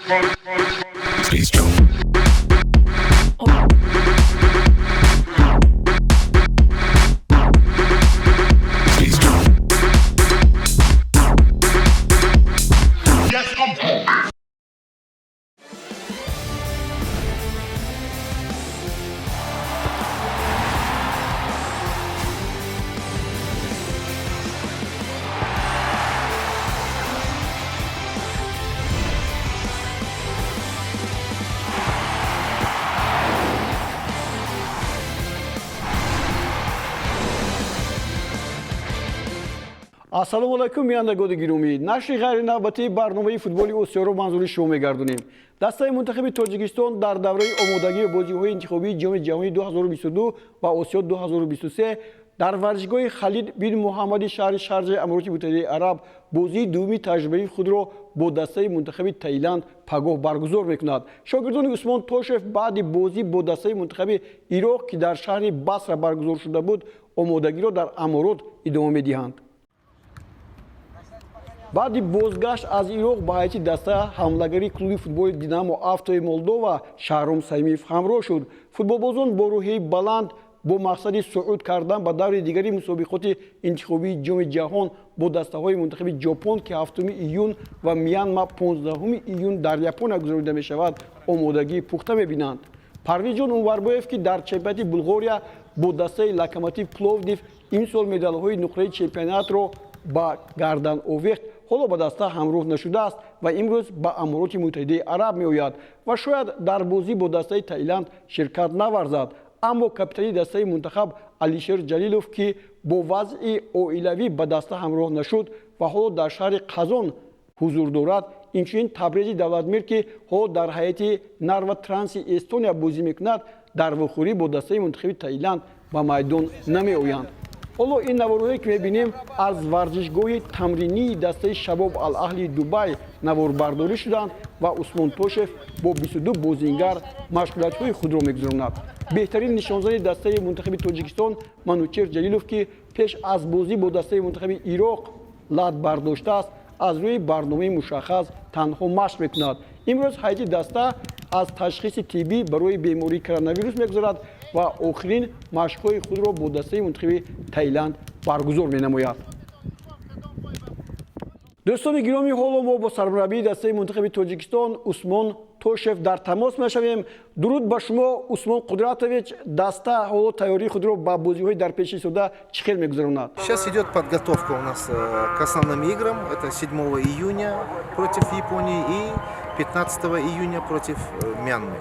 Space Joe. Space Joe. Yes, I'm home. Ассалому алайкум, бинандагони гиромӣ. Нашри ғайринавбатии барномаи футболи Осиёро манзури шумо мегардонем. Дастаи мунтахаби Тоҷикистон дар давраи омодагии бозиҳои интихобии Ҷоми ҷаҳонии 2022 ва Осиё 2023 дар варзишгоҳи Халид бин Муҳаммади шаҳри Шарҷаи Амороти Муттаҳидаи Араб бозии дуввуми таҷрибавии худро бо дастаи мунтахаби Таиланд пагоҳ баргузор мекунад. Шогирдони Усмон Тошев баъди бозӣ бо дастаи мунтахаби Ироқ, ки дар шаҳри Басра баргузор шуда буд, омодагиро дар Аморот идома медиҳанд. Баъди бозгашт аз Ироқ ба ҳайати даста ҳамлагари клуби футболи Динамо Автои Молдова Шаҳром Саимиев ҳамроҳ шуд. Футболбозон бо рӯҳияи баланд бо мақсади суъуд кардан ба даври дигари мусобиқоти интихобии Ҷоми ҷаҳон бо дастаҳои мунтахаби Ҷопон, ки 7 июн, ва Мянма, 15 июн, дар Япония гузаронида мешавад, омодагии пухта мебинанд. Парвизҷон Умарбоев, ки дар чемпионати Булғория бо дастаи Локомотив Пловдив имсол медалҳои нуқраи чемпионатро ба гардан овехт, ҳоло ба даста ҳамроҳ нашудааст ва имрӯз ба Амороти Муттаҳидаи Араб меояд ва шояд дар бозӣ бо дастаи Таиланд ширкат наварзад. Аммо капитани дастаи мунтахаб Алишер Ҷалилов, ки бо вазъи оилавӣ ба даста ҳамроҳ нашуд ва ҳоло дар шаҳри Қазон ҳузур дорад, инчунин Табрези Давлатмир, ки ҳоло дар ҳайати Нарва Транси Эстония бозӣ мекунад, дар вохӯрӣ бо дастаи мунтахаби Таиланд ба майдон намеоянд. Ҳоло ин наворҳое, ки мебинем, аз варзишгоҳи тамринии дастаи Шабоб Алаҳли Дубай наворбардорӣ шуданд ва Усмон Тошев бо 22 бозингар машғулиятҳои худро мегузаронад. Беҳтарин нишонзани дастаи мунтахаби Тоҷикистон Манучер Ҷалилов, ки пеш аз бозӣ бо дастаи мунтахаби Ироқ лат бардоштааст, аз рӯи барномаи мушаххас танҳо машқ мекунад. Имрӯз ҳайати даста аз ташхиси тиббӣ барои бемории коронавирус мегузарад ва охирин машқҳои худро бо дастаи мунтахаби Таиланд баргузор менамояд. Дӯстони гиромӣ, ҳоло мо бо сармураббии дастаи мунтахаби Тоҷикистон Усмон Тошев дар тамос мешавем. Дуруд ба шумо, Усмон Қудратович. Даста ҳоло тайёрии худро ба бозиҳои дар пеши истода чӣ хел мегузаронад? Сейчас идет подготовка у нас к основным играм. Это 7 июня против Японии и 15 июня против Мьянмы.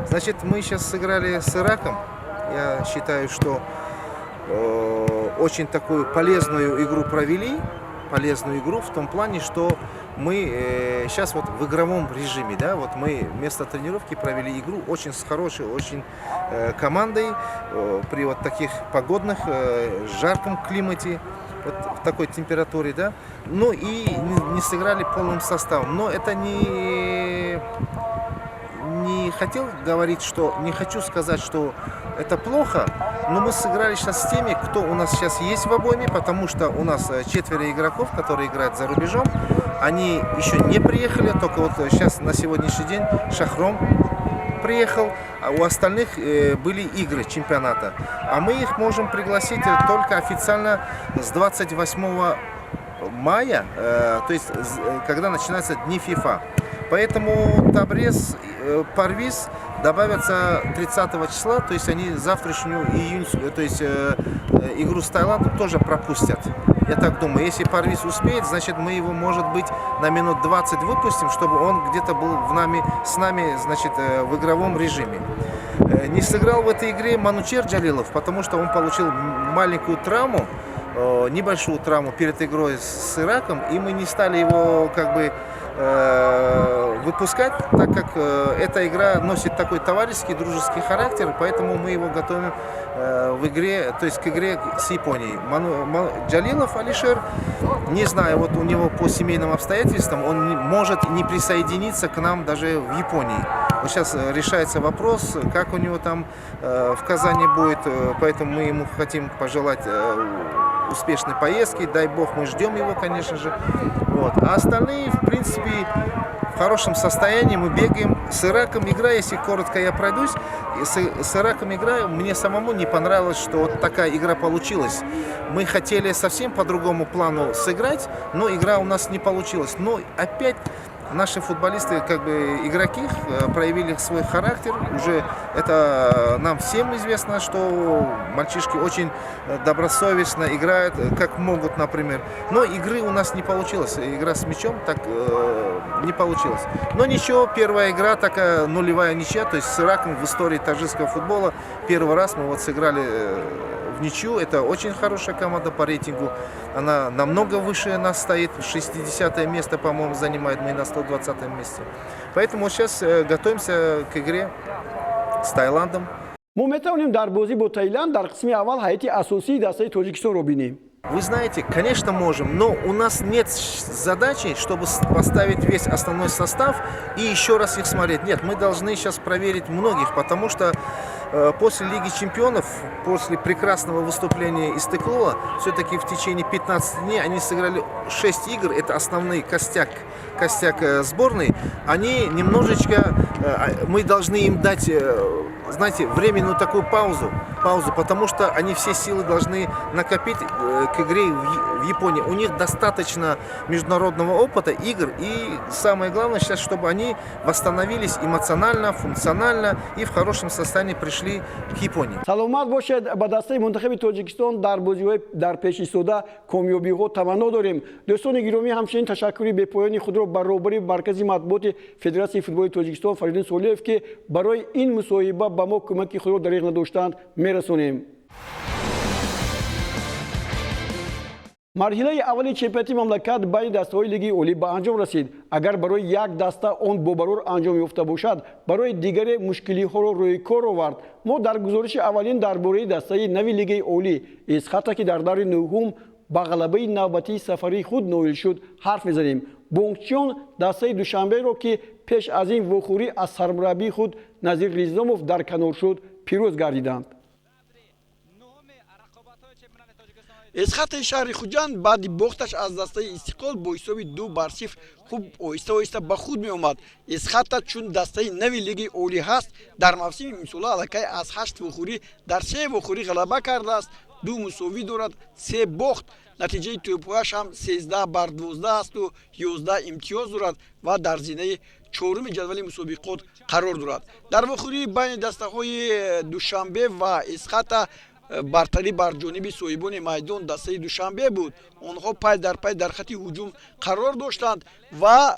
Значит, мы сейчас сыграли с Ираком. Я считаю, что очень такую полезную игру провели. Полезную игру в том плане, что мы сейчас вот в игровом режиме, да, вот мы вместо тренировки провели игру очень с хорошей, очень командой при вот таких погодных, жарком климате, вот в такой температуре, да, ну и не сыграли полным составом. Но это не хотел говорить, что не хочу сказать, что это плохо, но мы сыграли сейчас с теми, кто у нас сейчас есть в обойме, потому что у нас четверо игроков, которые играют за рубежом, они еще не приехали, только вот сейчас на сегодняшний день Шахром приехал, а у остальных были игры чемпионата. А мы их можем пригласить только официально с 28 мая, то есть когда начинаются дни ФИФА. Поэтому Табрез, Парвиз добавятся 30 числа, то есть они завтрашнюю июньскую, то есть игру с Таиландом тоже пропустят. Я так думаю, если Парвиз успеет, значит, мы его, может быть, на минут 20 выпустим, чтобы он где-то был с нами, значит, в игровом режиме. Не сыграл в этой игре Манучер Джалилов, потому что он получил маленькую травму, небольшую травму перед игрой с Ираком, и мы не стали его как бы выпускать, так как эта игра носит такой товарищеский, дружеский характер, поэтому мы его готовим в игре, то есть к игре с Японией. Джалилов Алишер, не знаю, вот у него по семейным обстоятельствам он может не присоединиться к нам даже в Японии. Вот сейчас решается вопрос, как у него там в Казани будет, поэтому мы ему хотим пожелать успешной поездки, дай бог, мы ждем его, конечно же. Вот. А остальные, в принципе, в хорошем состоянии, мы бегаем. С Ираком игра, если коротко я пройдусь, с Ираком игра, мне самому не понравилось, что вот такая игра получилась. Мы хотели совсем по другому плану сыграть, но игра у нас не получилась. Но опять наши футболисты, как бы игроки, проявили свой характер. Уже это нам всем известно, что мальчишки очень добросовестно играют, как могут, например. Но игры у нас не получилось. Игра с мячом так не получилось. Но ничего, первая игра такая нулевая ничья. То есть с Ираком в истории таджикского футбола первый раз мы вот сыграли в ничью. Это очень хорошая команда по рейтингу. Она намного выше нас стоит. 60 место, по-моему, занимает. Мы на 120 месте. Поэтому сейчас готовимся к игре с Таиландом. Мо метавонем дар бозӣ бо Таиланд дар қисми аввал ҳайати асосии дастаи Тоҷикистонро бинем? Вы знаете, конечно, можем, но у нас нет задачи, чтобы поставить весь основной состав и еще раз их смотреть. Нет, мы должны сейчас проверить многих, потому что после Лиги чемпионов, после прекрасного выступления Истиклола, все-таки в течение 15 дней они сыграли 6 игр, это основной костяк сборной. Они немножечко, мы должны им дать, знаете, временную такую паузу, потому что они все силы должны накопить к игре в Японии. У них достаточно международного опыта, игр, и самое главное сейчас, чтобы они восстановились эмоционально, функционально и в хорошем состоянии пришли к Японии. Саломат бошед. Ба дастаи мунтахаби Тоҷикистон дар бозиҳои дар пеш истода комёбиҳо таманно дорем. Дӯстони гиромӣ, ҳамчунин ташаккури бепоёни худро ба роҳбари маркази матбуоти Федератсияи футболи Тоҷикистон Фаридун Солиев, ки барои ин мусоҳиба ба мо кӯмаки худро дариғ надоштанд, мерасонем. Марҳилаи аввали чемпионати мамлакат байни дастаҳои Лигаи Олӣ ба анҷом расид. Агар барои як даста он бобарур анҷом ёфта бошад, барои дигаре мушкилиҳоро рӯи кор овард. Мо дар гузориши аввалин дар бораи дастаи нави Лигаи Олӣ Эсхата, ки дар даври нӯҳум ба ғалабаи навбатии сафарии худ ноил шуд, ҳарф мезанем. Бонкчиён дастаи Душанберо, ки пеш аз ин вохӯрӣ аз сармураббии худ Назир Ғизломов дар канор шуд, пирӯз гардиданд. Эсхатаи шаҳри Хуҷанд баъди бохташ аз дастаи Истиқлол бо ҳисоби 2-0 хуб оҳиста оҳиста ба худ меомад. Эсхата чун дастаи нави Лигаи Олӣ ҳаст, дар мавсими имсола аллакай аз ҳашт вохӯрӣ дар се вохӯрӣ ғалаба кардааст, ду мусовӣ дорад, се бохт. Натиҷаи тӯбҳояш ҳам 13-12 асту 11 имтиёз дорад ва дар зинаи чоруми ҷадвали мусобиқот қарор дорад. Дар вохӯрии байни дастаҳои Душанбе ва Эсхата бартарӣ бар ҷониби соҳибони майдон дастаи Душанбе буд. Онҳо пай дар пай дар хати ҳуҷум қарор доштанд ва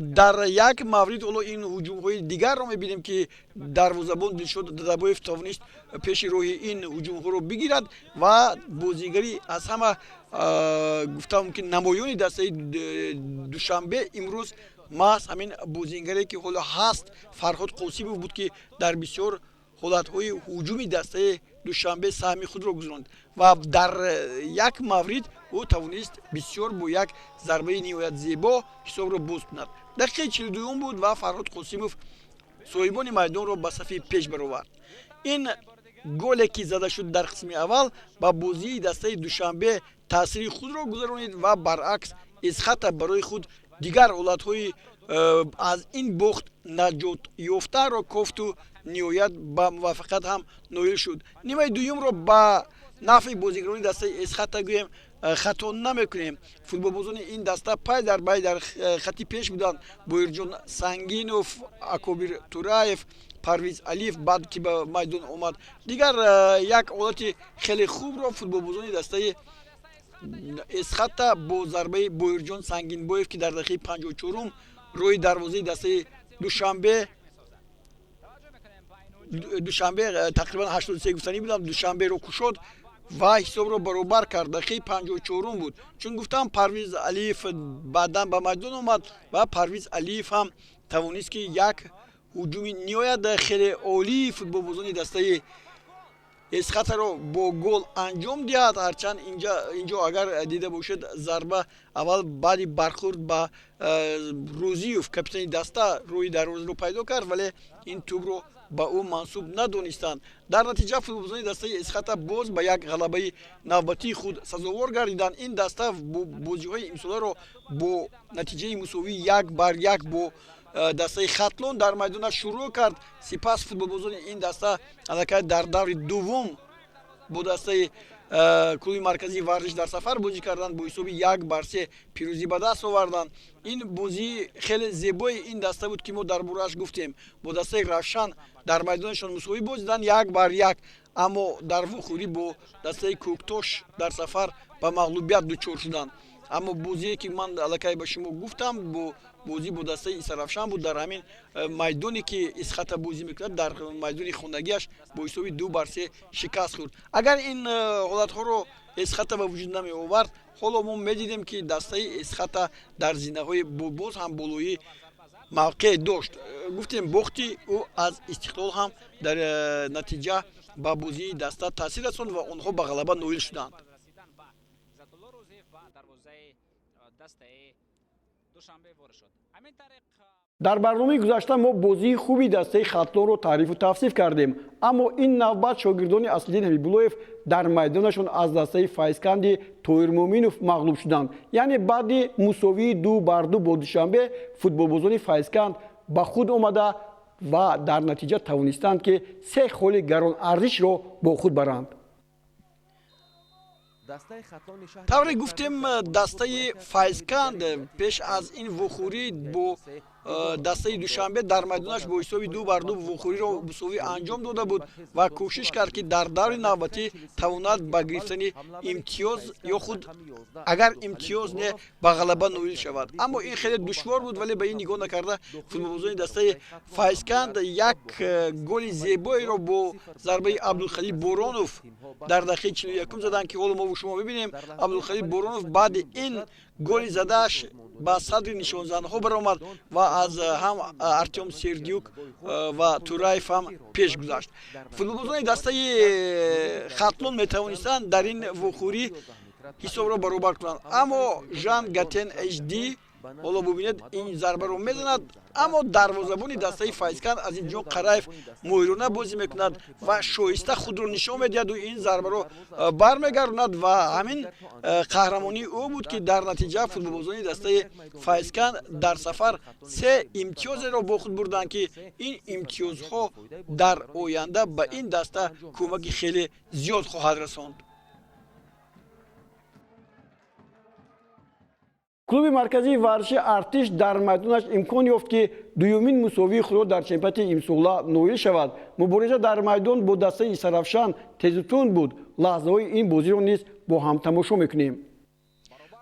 дар як маврид, ҳоло ин ҳуҷумҳои дигарро мебинем, ки дарвозабон Дилшод Дадабоев тавонист пеши роҳи ин ҳуҷумҳоро бигирад ва бозигари аз ҳама гуфта мумкин намоёни дастаи Душанбе имрӯз маҳз ҳамин бозингаре, ки ҳоло ҳаст, Фарҳод Қосимов буд, ки дар бисёр ҳолатҳои ҳуҷуми дастаи Душанбе саҳми худро гузаронд ва дар як маврид ӯ тавонист бисёр бо як зарбаи ниҳоят зебо ҳисобро боз кунад. Дақиқаи 42-юм буд ва Фарҳод Қосимов соҳибони майдонро ба сафи пеш баровард. Ин голе, ки зада шуд дар қисми аввал, ба бозии дастаи Душанбе таъсири худро гузаронид ва баръакс Эсхата барои худ дигар ҳолатҳои аз ин бохт наҷот ёфтаро кофту ниҳоят ба муваффақият ҳам ноил шуд. Нимаи дуюмро ба нафъи бозигарони дастаи Эсхата гӯем, хато намекунем. Футболбозони ин даста пай дар пай дар хати пеш буданд: Боирҷон Сангинов, Акобир Тураев, Парвиз Алиев, баъд ки ба майдон омад. Дигар як ҳолати хеле хубро футболбозони дастаи Эсхата бо зарбаи Боирҷон Сангинбоев, ки дар дақиқаи 54-ум рӯи дарвозаи дастаи Душанбе, тақрибан 83 гуфтанӣ будам, Душанберо кушод ва ҳисобро баробар кард. Дақиқаи 54-ум буд. Чун гуфтам, Парвиз Алиев баъдан ба майдон омад ва Парвиз Алиев ҳам тавонист, ки як ҳуҷуми ниҳоят хеле олии футболбозони дастаи Эсхатаро бо гол анҷом диҳад. Ҳарчанд инҷо агар дида бошед, зарба аввал баъди бархӯрд ба Рӯзиев, капитани даста, рӯи дарвозаро пайдо кард, вале ин тӯбро ба ӯ мансуб надонистанд. Дар натиҷа футболбозони дастаи Эсхата боз ба як ғалабаи навбатии худ сазовор гардиданд. Ин даста бозиҳои имсоларо бо натиҷаи мусовии 1-1 бо Дастаи Хатлон дар майдонаш шурӯъ кард. Сипас футболбозони ин даста аллакай дар даври дуввум бо дастаи клуби марказии варзиш дар сафар бозӣ карданд, бо ҳисоби 1-3 пирӯзӣ ба даст оварданд. Ин бозии хеле зебои ин даста буд, ки мо дар борааш гуфтем. Бо дастаи Равшан дар майдонашон мусовӣ бозиданд 1-1, аммо дар вохӯрӣ бо дастаи Кӯктош дар сафар ба мағлубият дучор шуданд. Аммо бозие, ки ман аллакай ба шумо гуфтам, бо бозӣ бо дастаи Истаравшан буд, дар ҳамин майдоне, ки Исхата бозӣ мекунад, дар майдони хонагиаш бо ҳисоби 2-3 шикаст хӯрд. Агар ин ҳолатҳоро Эсхата ба вуҷуд намеовард, ҳоло мо медидем, ки дастаи Эсхата дар зинаҳои боз ҳам болоӣ мавқеъ дошт. Гуфтем, бохти ӯ аз Истиқлол ҳам дар натиҷа ба бозии даста таъсир расонд ва онҳо ба ғалаба ноил шуданд. Дар барномаи гузашта мо бозии хуби дастаи Хатлонро таърифу тавсиф кардем, аммо ин навбат шогирдони Аслиддин Ҳабибуллоев дар майдонашон аз дастаи Файзканди Тоирмуъминов мағлуб шуданд. Яъне баъди мусовии 2-2 бо Душанбе футболбозони Файзканд ба худ омада ва дар натиҷа тавонистанд, ки се холи гаронарзишро бо худ баранд. Тавре гуфтем, дастаи Файзканд пеш аз ин вохӯрӣ бо дастаи Душанбе дар майдонаш бо ҳисоби 2-2 вохӯриро мусовӣ анҷом дода буд ва кӯшиш кард, ки дар даври навбатӣ тавонад ба гирифтани имтиёз ё худ агар имтиёз не, ба ғалаба ноил шавад. Аммо ин хеле душвор буд, вале ба ин нигоҳ накарда футболбозони дастаи Файзканд як голи зебоеро бо зарбаи Абдулхалил Боронов дар дақиқаи 41-ум заданд, ки ҳоло мо шумо мебинем. Абдулхалил Боронов баъди ин голи задааш ба садри нишонзанҳо баромад ва аз ҳам Артём Сердюк ва Тураев ҳам пеш гузашт. Футболбозони дастаи Хатлон метавонистанд дар ин вохӯрӣ ҳисобро баробар кунанд, аммо Жан Гатен Hд ҳоло бубинед, ин зарбаро мезанад, аммо дарвозабони дастаи Файзканд Азимҷон Қараев моҳирона бозӣ мекунад ва шоиста худро нишон медиҳаду ин зарбаро бармегардонад. Ва ҳамин қаҳрамонии ӯ буд, ки дар натиҷа футболбозони дастаи Файзканд дар сафар се имтиёзеро бо худ бурданд, ки ин имтиёзҳо дар оянда ба ин даста кӯмаки хеле зиёд хоҳад расонд. Клуби марказии варзиши Артиш дар майдонаш имкон ёфт, ки дуюмин мусовии худро дар чемпионати имсола ноил шавад. Мубориза дар майдон бо дастаи Истаравшан тезу тунд буд. Лаҳзаҳои ин бозиро низ бо ҳам тамошо мекунем.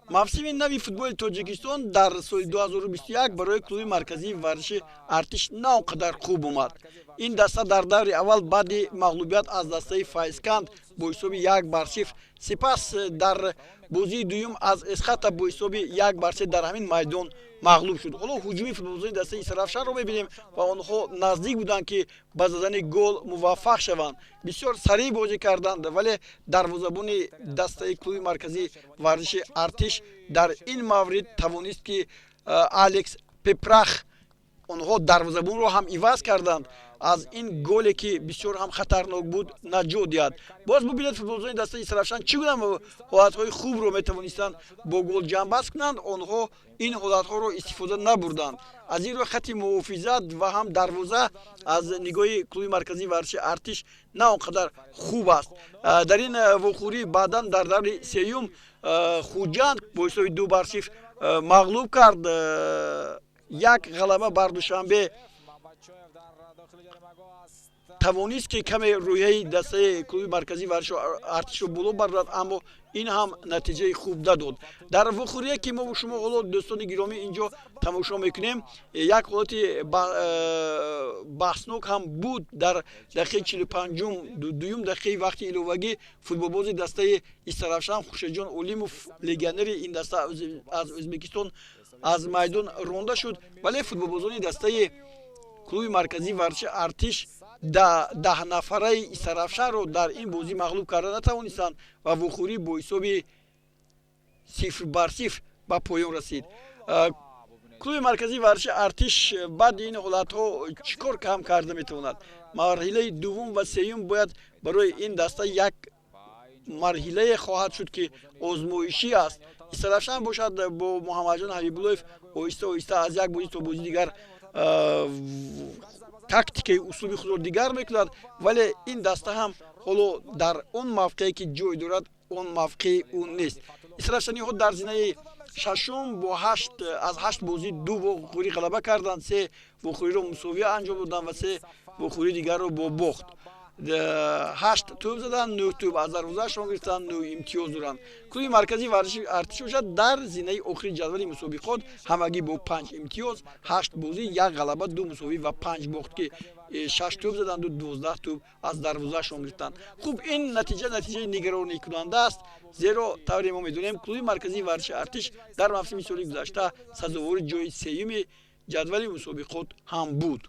Мавсими нави футболи Тоҷикистон дар соли 2021 барои клуби марказии варзиши Артиш на он қадар хуб омад. Ин даста дар даври аввал баъди мағлубият аз дастаи Файзканд бо ҳисоби 1-0, сипас дар бозии дуюм аз Эсхата бо ҳисоби 1-3 дар ҳамин майдон мағлуб шуд. Ҳоло ҳуҷуми футболбозони дастаи Истаравшанро мебинем ва онҳо наздик буданд, ки ба задани гол муваффақ шаванд. Бисёр сариъ бозӣ карданд, вале дарвозабони дастаи клуби марказии варзиши Артиш дар ин маврид тавонист, ки Алекс Пепрах, онҳо дарвозабонро ҳам иваз карданд, аз ин голе, ки бисёр ҳам хатарнок буд, наҷот диҳад. Боз бубинед, футболбозони дастаи Истаравшан чӣ гуна ҳолатҳои хубро метавонистанд бо гол ҷамъбаст кунанд. Онҳо ин ҳолатҳоро истифода набурданд. Аз ин рӯ хатти муҳофизат ва ҳам дарвоза аз нигоҳи клуби марказии варзиши Артиш на он қадар хуб аст. Дар ин вохӯрӣ баъдан дар даври сеюм Хуҷанд бо ҳисоби 2-0 мағлуб кард. Як ғалаба бар Душанбе тавонист, ки каме рӯҳияи дастаи клуби марказии варзиши Артишро боло бардорад, аммо ин ҳам натиҷаи хуб надод. Дар вохӯрие, ки мо шумо ҳоло, дӯстони гиромӣ, инҷо тамошо мекунем, як ҳолати баҳснок ҳам буд. Дар дақиқаи 45-ум, дуюм дақиқаи вақти иловагӣ, футболбози дастаи Истаравшан Хуршедҷон Олимов, легионери ин даста аз Ӯзбекистон, аз майдон ронда шуд, вале футболбозони дастаи клуби марказии варзиши Артиш 10 нафараи Истаравшанро дар ин бозӣ мағлуб карда натавонистанд ва вохӯрӣ бо ҳисоби 0-0 ба поён расид. Клуби марказии варзиши Артиш баъди ин ҳолатҳо чӣ кор кам карда метавонад? Марҳилаи дуввум ва сеюм бояд барои ин даста як марҳилае хоҳад шуд, ки озмоишӣ аст. Истаравшан бошад, бо Муҳаммадҷон Ҳабибуллоев оҳиста оҳиста аз як бозӣ то бозии дигар. Тактикаи услуби худро дигар мекунад, вале ин даста ҳам ҳоло дар он мавқее ки ҷой дорад, он мавқеи ӯ нест. Истаравшаниҳо дар зинаи шашум бо аз ҳашт бозӣ ду вохӯрӣ ғалаба карданд, се вохӯриро мусовия анҷом доданд ва се вохӯрии дигарро бо бохт. Ҳашт тӯб заданд, нӯҳ тӯб аз дарвозаашон гирифтанд, нӯҳ имтиёз доранд. Клуби марказии варзиши Артиш бошад, дар зинаи охири ҷадвали мусобиқот ҳамагӣ бо панҷ имтиёз, ҳашт бозӣ, як ғалаба, ду мусовӣ ва панҷ бохт, ки шаш тӯб заданду 12 тӯб аз дарвозаашон гирифтанд. Хуб, ин натиҷа натиҷаи нигаронӣкунанда аст, зеро тавре мо медонем, клуби марказии варзиши Артиш дар мавсими соли гузашта сазовори ҷои сеюми ҷадвали мусобиқот ҳам буд.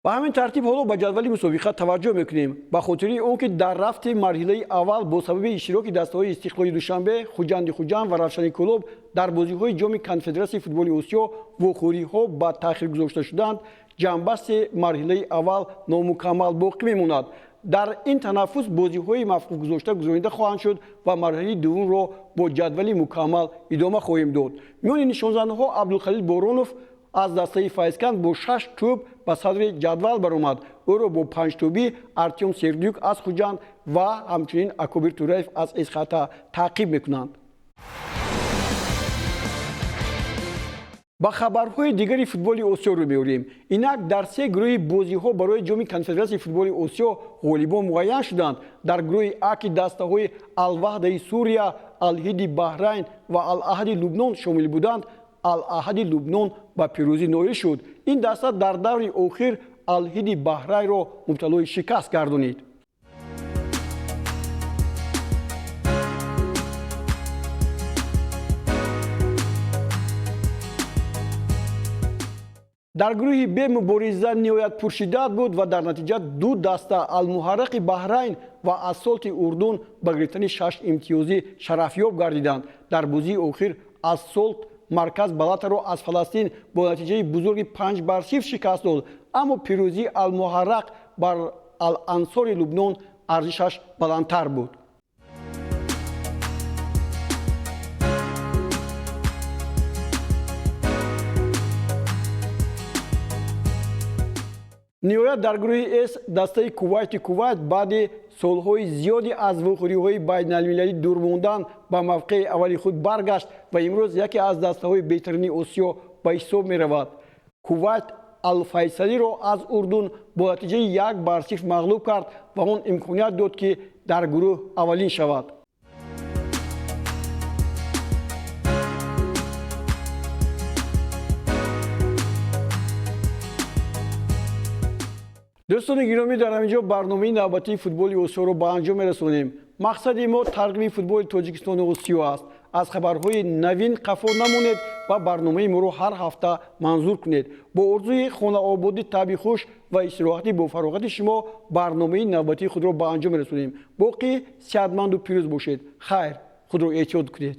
Ба ҳамин тартиб, ҳоло ба ҷадвали мусобиқа таваҷҷӯҳ мекунем. Ба хотири он ки дар рафти марҳилаи аввал бо сабаби иштироки дастаҳои Истиқлоли Душанбе, Хуҷанди Хуҷанд ва Равшани Кӯлоб дар бозиҳои ҷоми Конфедератсияи футболи Осиё вохӯриҳо ба таъхир гузошта шуданд, ҷамъбасти марҳилаи аввал номукаммал боқӣ мемонад. Дар ин танаффус бозиҳои мавқуфгузошта гузаронида хоҳанд шуд ва марҳилаи дуввумро бо ҷадвали мукаммал идома хоҳем дод. Миёни нишонзанҳо Абдулхалил Боронов аз дастаи Файзканд бо шаш тӯб ба садри ҷадвал баромад. Ӯро бо панҷтӯбӣ Артём Сердюк аз Хуҷанд ва ҳамчунин Акобир Тураев аз Эсхата таъқиб мекунанд. Ба хабарҳои дигари футболи Осиё рӯ меорем. Инак, дар се гурӯҳи бозиҳо барои ҷоми Конфедератсияи футболи Осиё ғолибон муайян шуданд. Дар гурӯҳи А, ки дастаҳои Алваҳдаи Сурия, Алҳиди Баҳрайн ва Алаҳди Лубнон шомил буданд, Алаҳди Лубнон ба пирӯзӣ ноил шуд. Ин даста дар даври охир Алҳиди Баҳрайнро мубталои шикаст гардонид. Дар гурӯҳи Б мубориза ниҳоят пуршиддат буд ва дар натиҷа ду даста, Алмуҳаррақи Баҳрайн ва Ассолти Урдун, ба гирифтани шаш имтиёзӣ шарафёб гардиданд. Дар бозии охир Ассолт Марказ Балатаро аз Фаластин бо натиҷаи бузурги 5-0 шикаст дод, аммо пирӯзии Алмуҳаррақ бар Алансори Лубнон арзишаш баландтар буд. Ниҳоят, дар гурӯҳи С дастаи Кувайти Кувайт баъди солҳои зиёди аз вохӯриҳои байналмилалӣ дур мондан ба мавқеи аввали худ баргашт ва имрӯз яке аз дастаҳои беҳтарини Осиё ба ҳисоб меравад. Кувайт Алфайсалиро аз Урдун бо натиҷаи 1-0 мағлуб кард ва он имконият дод, ки дар гурӯҳ аввалин шавад. Дӯстони гиромӣ, дар ҳамин ҷо барномаи навбатии футболи Осиёро ба анҷом мерасонем. Мақсади мо тарғиби футболи Тоҷикистону Осиё аст. Аз хабарҳои навин қафо намонед ва барномаи моро ҳар ҳафта манзур кунед. Бо орзуи хонаободӣ, таби хуш ва истироҳати бо фароғати шумо барномаи навбатии худро ба анҷом мерасонем. Боқӣ сеҳатманду пирӯз бошед. Хайр, худро эҳтиёт кунед.